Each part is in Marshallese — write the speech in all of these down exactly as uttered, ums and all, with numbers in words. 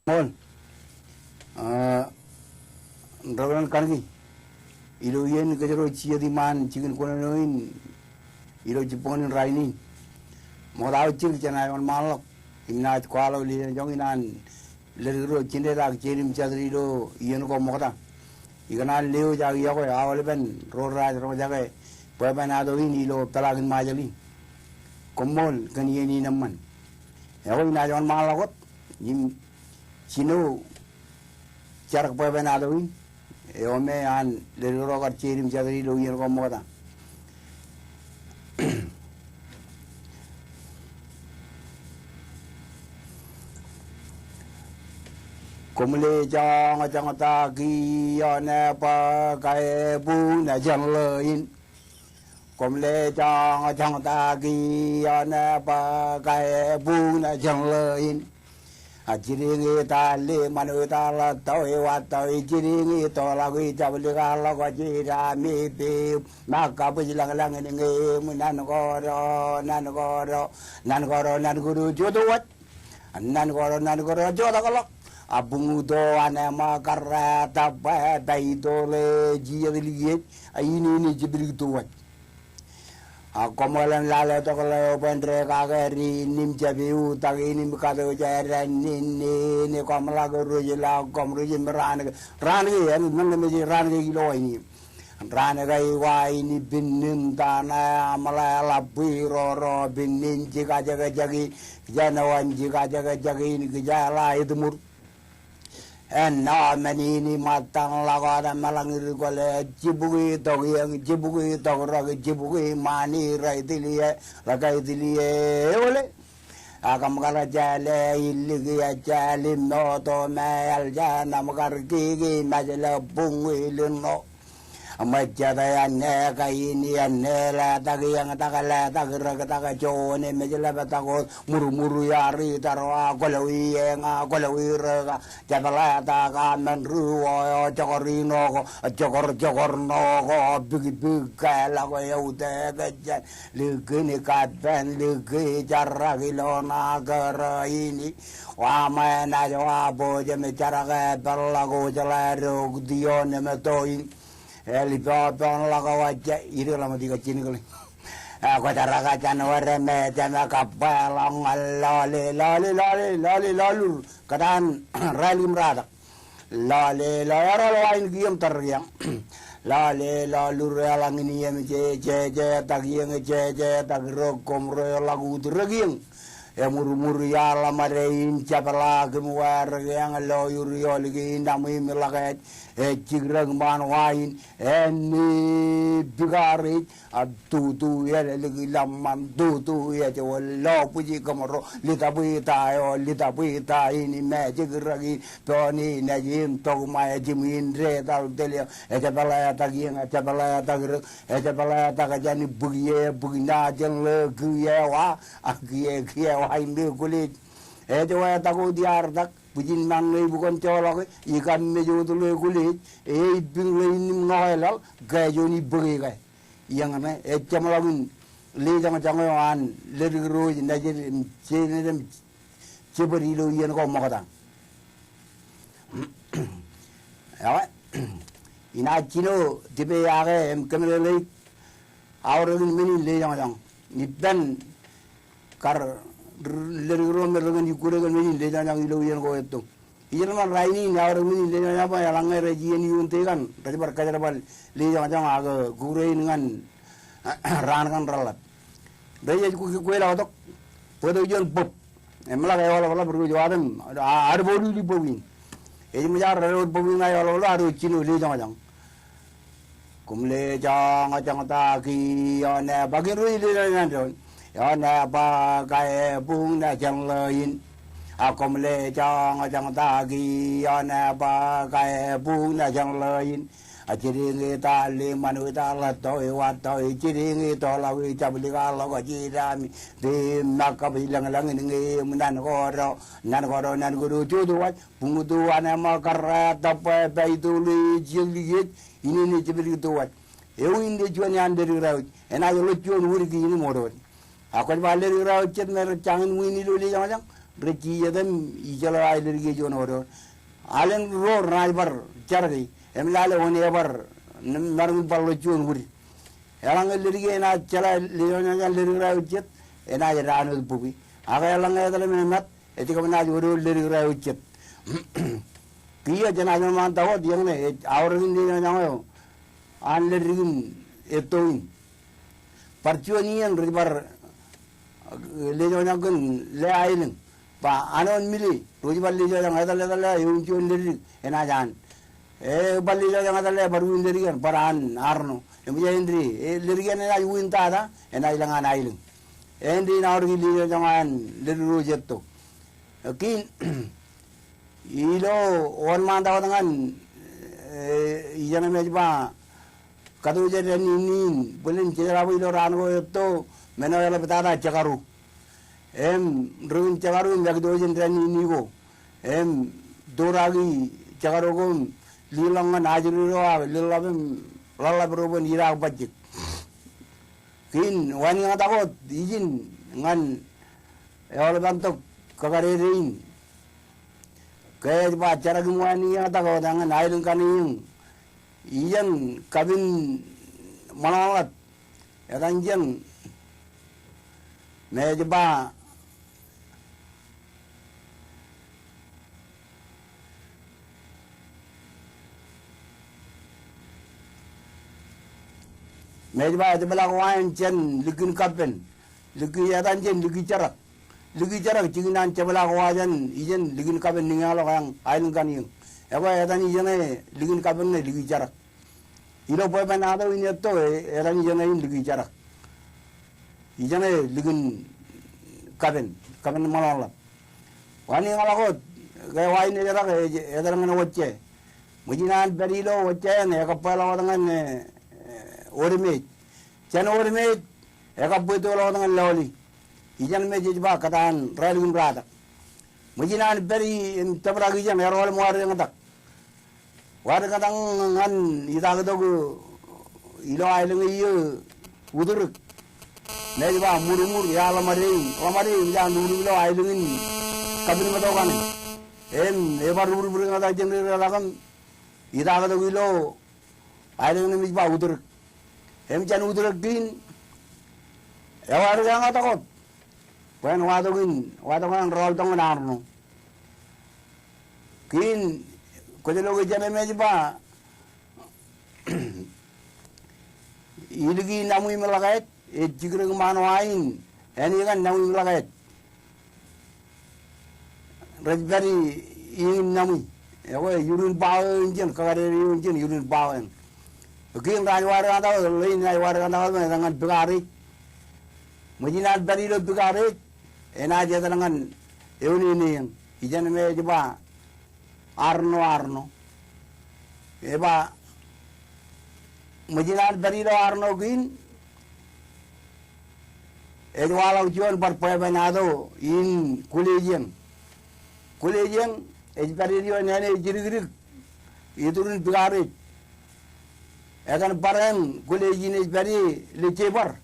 Ṃool. Aa, rej kōṇaan kaṇe ilo iien kōjro jijet iṃaan jikin kōnono in ilo jibboñōn in rainin. Ṃokta wōt jidik jān aer wōnṃaanḷọk im naaj kwaḷọk ilo iien joñin an ledik ro jined ak jeid im jatid ilo iien ko ṃokta. Ikōṇaan lewōj ak iọkwe aolepen ro rej roñjake bwebwenato in ilo peḷaakin Ṃajeḷ in. Koṃṃool kōn iien in eṃṃan. Ekwe inaaj wōnṃaanḷọk wōt im jino jar bwebwenato in eo me an ledik ro kar jeid im jatid ilo iien ko ṃokta. Koṃle joñjoñ ta kiiō ṇe ba kaebuñ ṇe jān ḷein. Koṃle joñjoñ ta kiiō ṇe ba kaebuñ ṇe jān ḷein. A jidiñe ta liṃan eo ta ḷattoi wattoi jidiñe toḷak ijab likaḷọk jidami pim. Ṃōk kabwij lañlañ in ñe im naan ko ro, naan ko ro, naan ko ro, naan ko ro jota waj. Naan ko ro, naan ko ro jota ḷọk. A buñuto an ṃōk karreetabbe, bwe itoḷe jijet likiej, a inene jebdik to waj. A koṃṃool im lale tok ḷeo bwe en rekake ri in im jab eutiej in im kato jeran in in in koṃ ḷak rej ḷak koṃ rej im raan ke, raan ke, en men ke mej raan ke ilo aini. Raan ke eo aini pinnin ta ṇe aṃ ḷe ḷap bwe roro pinnin jikajekjek in, kōjeañ eo an jikajekjek in, kōjeañ ḷe etiṃur. Ennọ men in iṃōttan ḷọk wōt meḷañ ir kwōle jibukwi tok iien, jibukwi tok rak, jibukwi ṃaan ri rej tiliō, ḷak rej tiliō eole. Ak kōṃ kar jeḷā illik ejjeḷ im moto me eḷ jān aṃ kar kiki mejle buñwilinno. Ṃōjjatō ennā kain ennā letak iien tak letak rak tak juon emej ḷap tak wōt murmur iar itar wa kwōlọwi eñ a kwōlọwi rōk a jepḷatak a men ri wō eo jokor ṇo ko jokor jokor ṇo ko bikbik ke ḷọk eutiej kōjjeañ likin kappān liki jarrak ilo ṇa kōrā in. Wa ṃōṇōṇō eo wa bōjām jarak epeḷḷọk wōj ḷe rok tion im toin. Eḷ ippān ḷọk wōj ijjek ḷọk ṃōk ikajjien kōḷ. Kwōjarrak jān wōr im ejjab kab bwe ḷọk ñan lọle lọle lọle lọle lọlur kōtaan raelōñ im ratak. Lọle lọle eroḷọk wa in kiiō im tar kiiō. Lọle lọlur eḷaññe in im jeje jetak iien jeje tak rōk koṃ ro ḷọk ut rōk iien. Emurmur iar ḷōṃade in jepḷaak im wāer ke eñ loyur iolik in aṃ im ḷak ej ejjik rōk ṃaan wa in ennā bikar ej a tutu elōñ ḷōṃṃan tutu ej wōt lo bwij kōṃro litabwita eo litabwita in im ejjik rōk in peoon in ej im tok ṃae jimwin detal telio ejepḷatak iien ejepḷatak rōk ejepḷatak jān bwik ie bwik ṇa jān ḷe kiiō wa a kiiō kiiō wa im ekwōlej. Ej wātak wōt iar tak bwijin mañ ṇe ibukon joḷọk ikam mej wōt ḷe ekwōlej. Eipiñ ḷe in im ṇọk eḷaḷ ke juon ibōke ke. Iien ṇe ej jeṃḷọkin lejoñjoñ eo an ledik ro ej nejid im jened im jebōd ilo iien ko ṃokta. Ewe, inaaj jino tipe eo aō im kōmeḷeḷeik aorōkin men in lejoñjoñ. Ippān kar ledik ro me rekōn ikkure kōn men in lejoñjoñ ilo iien ko etto. Ijeḷ ṃōk rainin aorōk men in lejoñjoñ bwe eḷaññe rej iien ioon te kaṇ rej bar kōjerbal lejoñjoñ ak kukkurein ñan raan kaṇ reḷap. Rej ej kweḷọk tok bōktok juon bōb. Im ḷak eoḷapḷọk ri juon ad im ad bōk luli bōb in. Ej ṃōj ad ri bōb in eoḷapḷọk ad jino lejoñjoñ. Koṃ lejoñjoñ ta kiiō ṇe ba kōn ri lejoñjoñ doon. Eo ṇe ba kaebuñ ṇe jān ḷein. A koṃ lejoñjoñ ta kiiō ṇe ba kaebuñ ṇe jān ḷein. A jidiñe ta liṃan eo ta ḷattoi wattoi jidiñe toḷọk ijab likaḷọk jidami pim ṃōk kabwij lañlañ in ñe im naan ko ro naan ko ro naan ko ro jota waj. Buñuto an ṃōk karreetabbe bwe itoḷe jijet likiej inene jebdik to waj. Eo in ej juon iaan ledik ro wōj enaaj ḷọk juon wōr kiiō in im wōr wōr. A kwōj ba ledik ro wōj jet me rej jañin win ilo lejoñjoñ. rej jijet im ijjeḷọk aō ledik e juon wōt. Alen ro renaaj bar jarki im lale wōn ebar maroñ in bar ḷọk juon wūd. Eḷaññe ledik e enaaj jeḷā lejoñak an ledik ro aō jet, enaaj daan wōt bōki. Ak eḷaññe etal im emat, ej kab naaj wōt ledik ro aō jet. Kiiō jenaaj ṃaan ta wōt eñṇe ej aorōk in lejoñak eo an ledik in etto in. Bar juon iien rej bar, eh, lejoñak kōn le aelōñ. Ba an wōn mile, rej bar lejoñak etal, etal, etal, eun juon ledik enaaj an. E, bar lejoñak etal, bar wūn ledik eṇ, bar an arṇo. Eṃōj aō āindein, e, ledik eṇ enaaj wūn tata, enaaj lōñ an aelōñ. Āindein aorōk in lejoñak an ledik ro ej etto. Kein, ilo wōnṃaantak wōt ñan, e, ijeṇ im ej ba, katoje dān in, in, bōlen jejeḷā bwe ilo raan ko etto, men eo eḷap tata jekaro. Im, ri-in jekaro im ekitojen dān in ko. Im, toraki jekaro ko im, liḷọk ñan ajri ro ak leḷḷap im, ḷaḷḷap ro bwe en idaak bajjek. Kein, wānōñtak wōt, ijin, ñan, eaḷap an tok, kakadede in. Ke ej ba jerak im wānōñtak wōt ñan aelōñ kaṇe ijeṇ. Ijeṇ kapen ṃōḷaḷḷap. Etan ijeṇ. Me ej ba. Me ej ba ejepḷaak wa in jān likin kapen. Liki etan jān liki jerak. Liki jerak jikin an jepḷaak wa jān ijeṇ likin kapen niñeḷọk eañ aelōñ kaṇe ijeṇ. Ekwe etan ijeṇe likin kapen ñe liki jerak. Ilo bwebwenato in etto e, etan ijeṇe in liki jerak. Ijeṇe likin kapen, kapen ṃōḷaḷḷap. Wānōñḷọk wōt, ke wa in ejerak e, etal ñan wōjje. Ṃōjin an pād ilo wōjje eṇ, ekabweḷọk wōt ñan, e, e, otemej. Jān otemej, ekabwebweḷọk wōt ñan lọli. Ijeṇ me jej ba kōtaan raelukkuun ratak. Ṃōjin an pād i, im tōprak ijeṇ, erọọl im wadeañtak. Wadeañtak ñan itaaktok ilo aelōñ e iiō utrōk. Me ej ba ṃurṃur, ia ḷōṃade in, ḷōṃade in, ia ḷuḷuk ilo aelōñ in kapen ṃōtto kaṇe. Im, ebar rubdubdeañtak jān ri-retak im itaaktok ilo aelōñ in im ej ba utrōk. Im jān utrōk kein, ewadeañtak wōt. Bwe en watōk in, watōk in rọọltok ñan arṇo. Kein, kwōj lo ke ijeṇ me ej ba, iliki naṃwi im ḷōkāāj, ej jikrōk ṃaan wa in, āne kaṇ naṃwi im ḷōkāāj. Rej pād i, iiō im naṃwi. Ekwe, iurin bawe in jān, kakadede eo in jān, iurin bawe in. Kein raaj wadeañtak, ḷein raaj wadeañtak, etan ñan bikarej. Ṃōjin an pād ilo bikarej, enaaj etal ñan eoon eo eṇ. Ijeṇ me ej ba, arṇo, arṇo. Ej ba, ṃōjin an pād ilo arṇo kein, ej waḷọk juon bar bwebwenato in kwōlej eṇ. Kwōlej eṇ, ej pād ilo āne ej jidikdik iturin bikarej. Etan bar eṇ kwōlej in ej pād ie ḷe jebar.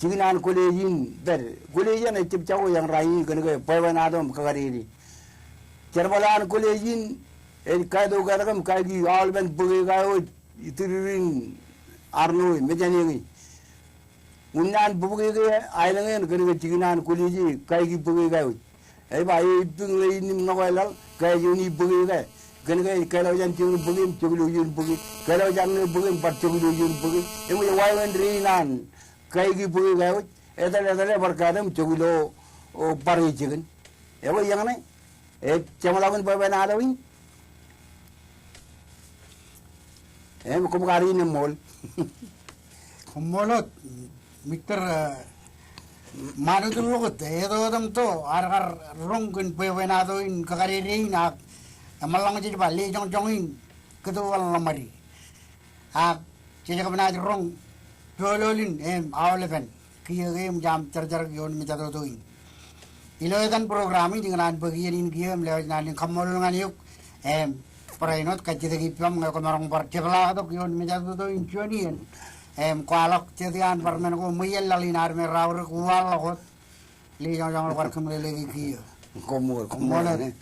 Jikin an kwōlej in pād. Kwōlej eṇ ejjab jako eañ rainin kōnke bwebwenato im kakadede. Jerbal an kwōlej in ej kaitokatak im kaiki aolepen bōke eo ej tūririn arṇo e, mejān eñin. Unin an bōke eo aelōñ eṇ kōnke jikin an kwōlej e kaiki bōke eo. Ej ba e ippiñ ḷein im ṇokwālaḷ, ke ej unin bōke eo. Kōnke ej kōḷọk jān jikin bōke im jokloik juon bōke. Kōḷọk jān ṇe bōke im bar jokloik juon bōke. Im ej wāween dein an kaiki bōke eo. Etal, etal e bar kāāt im jokloik, o, bar e jikin. Ekwe eñṇe, ej jeṃḷọkin bwebwenato in. Im koṃ kar in eṃṃool. Koṃṃool wōt, Mister, e, Ṃadutul Lukot, eto wōt im to, ad kar roñ kōn bwebwenato in kakadede in ak, eṃṃanḷọk jej ba lejoñjoñ in kōto wōt ḷōṃadi. Ak, jej kab naaj roñ, doulul in, im, aolepen. Kiiō ke eṃōj aṃ jarjarōk ioon mejatoto in. Ilo etan program in, ikōṇaan bōk iien in kiiō im lewōj naan in kaṃṃoolol ñan eok, im, barāinwōt kajjitōk ippaṃ ñe kwōmaroñ bar jepḷaaktok ioon mejatoto in juon iien. Im, kwaḷọk jet iaan bar men ko ṃweien laḷ in armej raorōk uwaḷọk wōt. Lelōñ bar kōmeḷeḷeiki kiiō. Koṃṃool, koṃṃool. Koṃṃool.